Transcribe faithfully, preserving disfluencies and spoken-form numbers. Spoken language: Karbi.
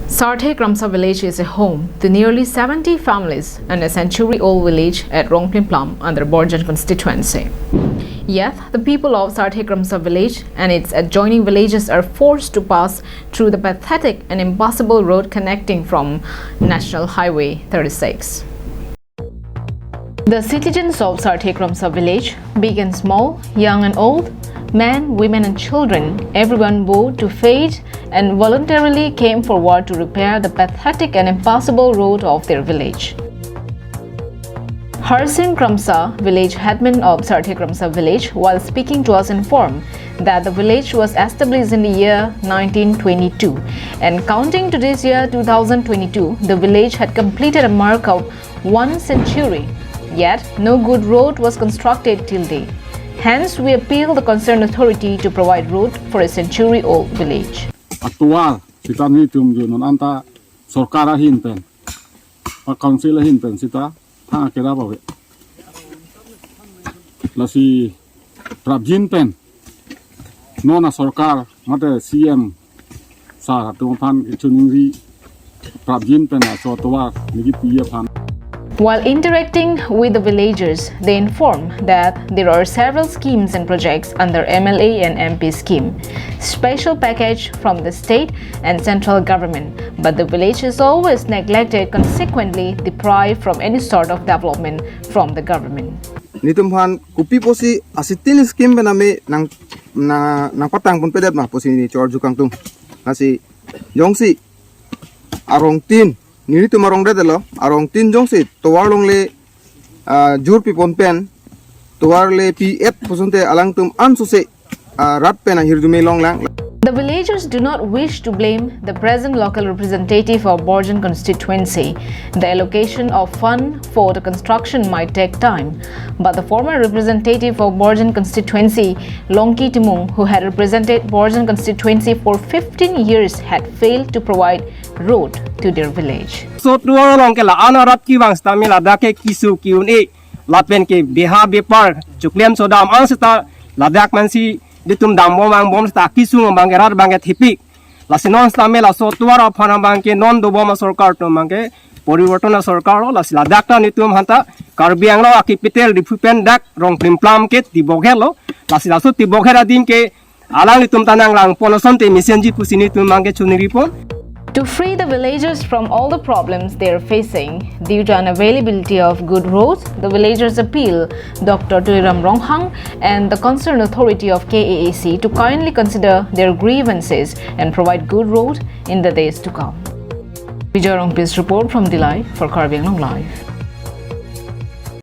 Sarthe Kramsa village is a home to nearly seventy families and a century-old village at Rongplimplam under Borjan constituency. Yet, the people of Sarthe Kramsa village and its adjoining villages are forced to pass through the pathetic and impassable road connecting from National Highway thirty-six. The citizens of Sarthe Kramsa village, big and small, young and old, men, women and children, everyone vowed to faith and voluntarily came forward to repair the pathetic and impassable road of their village. Harsing Kramsa, village headman of Sarthe Kramsa village, while speaking to us, informed that the village was established in the year nineteen twenty-two, and counting to this year, two thousand twenty-two, the village had completed a mark of one century. Yet, no good road was constructed till day. Hence, we appeal the concerned authority to provide road for a century-old village. Atovar sita nelitum jo non anta sorkar ahin pen, pa council ahin pen sita thang akera pawe. Lasi prapjin pen non asorkar mate C M sir atum aphan kechiningri, prapjin pen laso atovar nelitum aphan. While interacting with the villagers, they inform that there are several schemes and projects under M L A and M P scheme, special package from the state and central government, but the village is always neglected, consequently deprived from any sort of development from the government. Nelitum aphan kopi pusi asitin scheme pen ame nang, na, nangpatang ponpedet ma pusi neli chor jukang tum. Lasi jongsi arong tin, nelitum arong det lo, arong tin jongsi tovar longle, ah, jur pi pon pen, tovar le pi-et pu asonte alangtum ansose, ah, rat pen ahirjume longlang. The villagers do not wish to blame the present local representative of Borjan constituency. The allocation of fund for the construction might take time, but the former representative of Borjan constituency, Longki Timung, who had represented Borjan constituency for fifteen years, had failed to provide road to their village. Laso tovar along ke la-an arat kevang sitame ladak ke keso ke-un-e lapen ke beha bepar choklem chodam an sita ladak mansi nelitum dambom vangbom sita kesung abang ke rat abang ke thepik. Lasi non sitame laso tovar aphan abang ke non dobom asorkar atum abang ke poriborton asorkar lo, lasi ladak ta nelitum aphanta Karbi Anglong a-capital Diphu pen dak Rongplimplam ke tibok helo. Lasi laso tibok her adim ke alanglitum ta nanglang pon asonte mesenji pusi nelitum abang ke chiningri pon. To free the villagers from all the problems they are facing due to unavailability of good roads, the villagers appeal Doctor Tuliram Ronghang and the concerned authority of K A A C to kindly consider their grievances and provide good road in the days to come. Bijoy Rongpi's report from Dillai for Karbi Anglong Live.